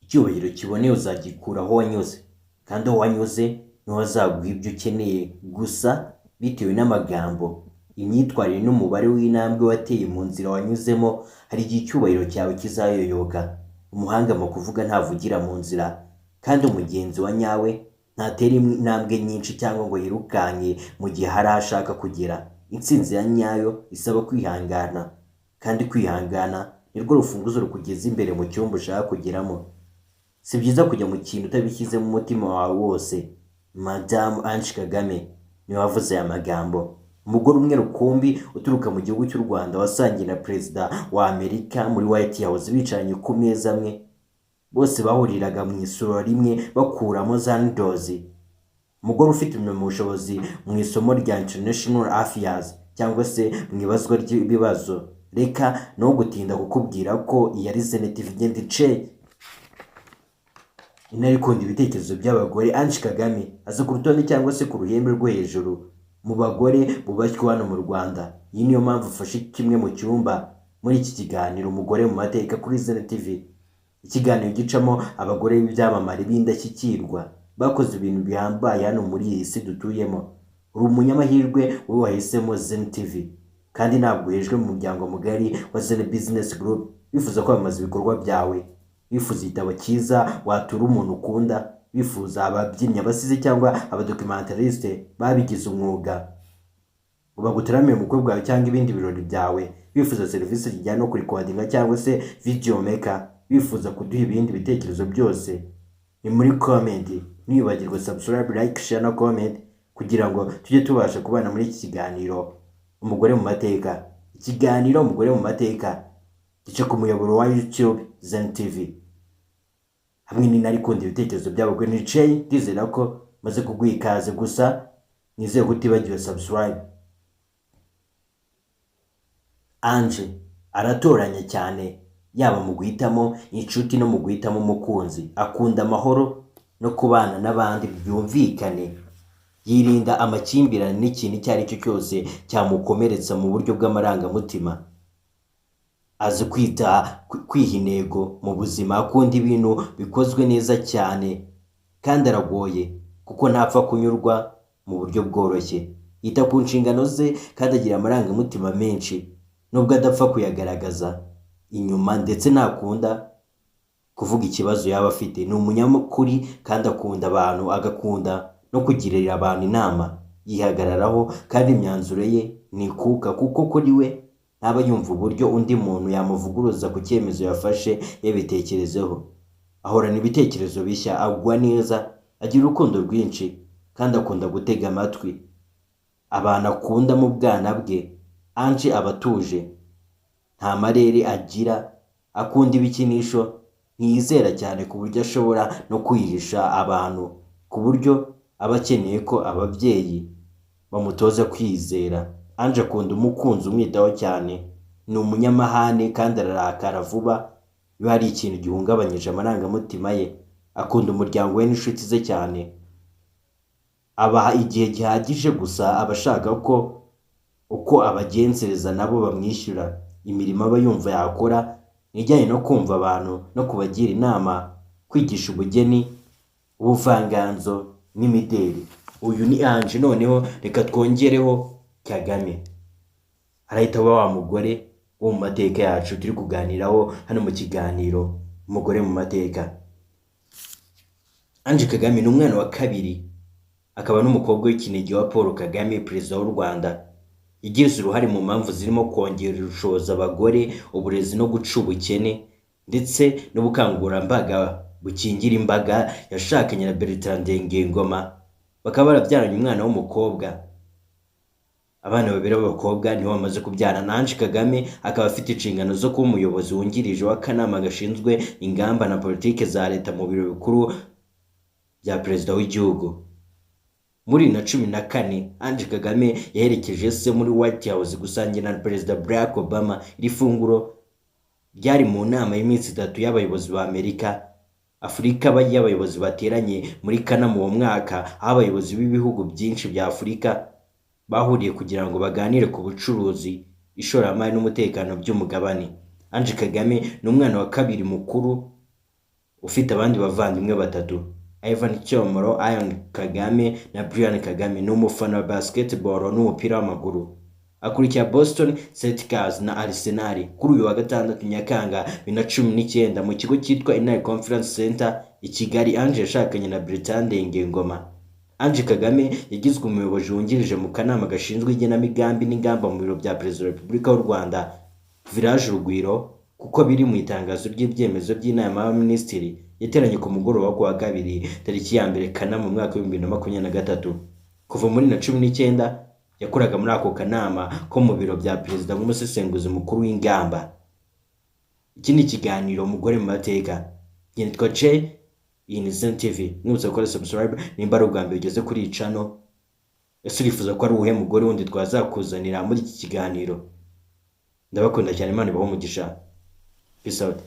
Icyubahiro kiboneye uzagikura aho wanyuze, kandi aho wanyuze niho hazaguha ibyo ukeneye gusa bitewe n'amagambo, imyitwarire n'umubare w'intambwe wateye mu nzira wanyuzemo. Hari igihe icyubahiro cyawe kizayoyoka. Umuhanga mu kuvuga ntavugira mu nzira, kandi umugenzi wa nyawe ntatera intambwe nyinshi cyangwa ngo yirukanke mu gihe hari aho ashaka kugera. Intsinzi ya nyayo isaba kwihangana, kandi kwihangana nirwo rufunguzo rukugeza imbere mu cyumba ushaka kugeramo. Si byiza kujya mu kintu utabishyizemo umutima wawe wose. Madamu Ange Kagame niwe wavuze aya magambo. Umugore umwe rukumbi uturuka mu gihugu cy'u Rwanda wasangiye na perezida wa Amerika muri White House bicaranye ku meza amwe, bose bahuriraga mu isura rimwe bakuramo za ndozi. Umugore ufite impamyabushobozi mu isomo rya International Affairs cyangwa se mu ibazwa ry'ibibazo. Reka no gutinda kukubwira ko iyi ari Zenith TV igenda ice intare ikunda ibitekerezo by'abagore. Ange Kagame aza ku rutonde cyangwa se ku ruhembe rwo hejuru mu bagore bubashywe hano mu Rwanda. Iyi niyo mpamvu ufashe kimwe mu cyumba muri iki kiganiro Umugore mu Mateka kuri Zenith TV, ikiganiro gicamo abagore b'ibyamamare b'indashyikirwa bakoze ibintu bihambaye hano muri iyi si dutuyemo. Uri umunyamahirwe wowe wahisemo Zenith TV, kandi ntabwo uhejwe mu muryango mugari wa Zenith Business Group. Wifuza kwamamaza ibikorwa byawe, wifuza igitabo cyiza watura umuntu ukunda, wifuza ababyinnyi, abasizi cyangwa abadocumentariste babigize umwuga ngo bagutaramire mu bukwe bwawe cyangwa ibindi birori byawe, wifuza serivisi zijyanye no kurikodinga cyangwa se video maker, wifuza kuduha ibindi bitekerezo byose, ni muri comment. Ntiwibagirwe subscribe, like, share na comment kugira ngo tujye tubasha kubana muri iki kiganiro Umugore mu Mateka. Ikiganiro Umugore mu Mateka gica ku muyoboro wa YouTube Zen TV hamwe n'intare ikunda ibitekerezo by'abagore. Nicaye ndizera ko maze kuguha ikaze, gusa nizeye ko utibagiwe subscribe. Ange aratoranya cyane, yaba mu guhitamo inshuti no mu guhitamo umukunzi. Akunda amahoro no kubana n'abandi byumvikane, yirinda amakimbirane n'ikintu icyo ari cyo cyose cyamukomeretsa mu buryo bw'amarangamutima. Azi kwita kwiha intego mu buzima, akunda ibintu bikozwe neza cyane kandi aragoye kuko ntapfa kunyurwa mu buryo bworoshye. Yita ku nshingano ze kandi agira amarangamutima menshi nubwo adapfa kuyagaragaza inyuma, ndetse ntakunda kuvuga ikibazo yaba afite. Ni umunyakuri kandi akunda abantu, agakunda no kugirira abantu inama. Yihagararaho kandi imyanzuro ye ntikuka, kuko kuri we ntaba yumva uburyo undi muntu yamuvuguruza ku cyemezo yafashe yabitekerezeho. Ahorana ibitekerezo bishya, agwa neza, agira urukundo rwinshi kandi akunda gutega amatwi abantu akunda mu bwana bwe. Ange aba atuje, nta marere agira, akunda ibikinisho, ntiyizera cyane ku buryo ashobora no kwihisha abantu, ku buryo aba akeneye ko ababyeyi bamutoza kwizera. Ange akunda umukunzi umwitaho cyane, ni umunyamahane kandi ararakara vuba iyo hari ikintu gihungabanyije amarangamutima ye. Akunda umuryango we n'inshuti ze cyane, abaha igihe gihagije, gusa aba ashaka ko uko abagenzereza nabo bamwishyura. Imirimo aba yumva yakora ni ijyanye no kumva abantu no kubagira inama, kwigisha ubugeni, ubuvanganzo n'imideli. Uyu ni Ange. Noneho reka twongereho Kagame, arahita aba wa mugore wo mu mateka yacu turi kuganiraho hano mu kiganiro Umugore mu Mateka. Ange Kagame ni umwana wa kabiri akaba n'umukobwa w'ikinege wa Paul Kagame, perezida w'u Rwanda. Yagize uruhare mu mpamvu zirimo kongerera ubushobozi abagore, uburezi no guca ubukene, ndetse n'ubukangurambaga bukingira imbaga. Yashakanye na Bertrand Ndengeyingoma, bakaba barabyaranye umwana w'umukobwa. Abana babiri b'abakobwa nibo bamaze kubyara. Na Ange Kagame akaba afite inshingano zo kuba umuyobozi wungirije w'akanama gashinzwe ingamba na politiki za leta mu biro bikuru bya perezida w'igihugu. Muri 2014 Ange Kagame yaherekeje se muri White House gusangira na Perezida Barack Obama iri funguro ryari mu nama y'iminsi 3 y'abayobozi ba Amerika Afurika y'abayobozi bateranye muri Kanama uwo mwaka, aho abayobozi b'ibihugu byinshi bya Afurika bahuriye kugira ngo baganire ku bucuruzi, ishoramari n'umutekano by'umugabane. Ange Kagame ni umwana wa kabiri mukuru Ufite abandi bavandimwe batatu, Ivan Cyomoro, Ian Kagame na Brian Kagame. Ni umufana wa basketball n'umupira w'amaguru, akurikira Boston Celtics na Arsenal. Kuri uyu wa gatandatu, Nyakanga 2019, mu kigo cyitwa Intare Conference Center i Kigali, Ange yashakanye na Bertrand Ngoma. Ange Kagame yagizwe umuyobozi wungirije mu kanama gashinzwe igenamigambi n'ingamba mu biro bya Perezida wa Repubulika y'u Rwanda, Village Urugwiro, kuko biri mu itangazo ry'ibyemezo by'inama y'abaminisitiri yateranye ku mugoroba wo kuwa kabiri, tariki ya 1 Kanama, mu mwaka wa 2023. Kuva muri 19 yakoraga muri ako kanama ko mu biro bya perezida nk'umusesenguzi mukuru w'ingamba. Iki ni ikiganiro Umugore mu Mateka. Njye nitwa Jay, iyi ni Zen TV. Mwibutsa gukora subscribe nimba ari ubwa mbere ugeze kuri iyi channel. Ese urifuza ko ari uwuhe mugore wundi twazakuzanira muri iki kiganiro? Ndabakunda cyane, Imana ibahe umugisha. Peace out.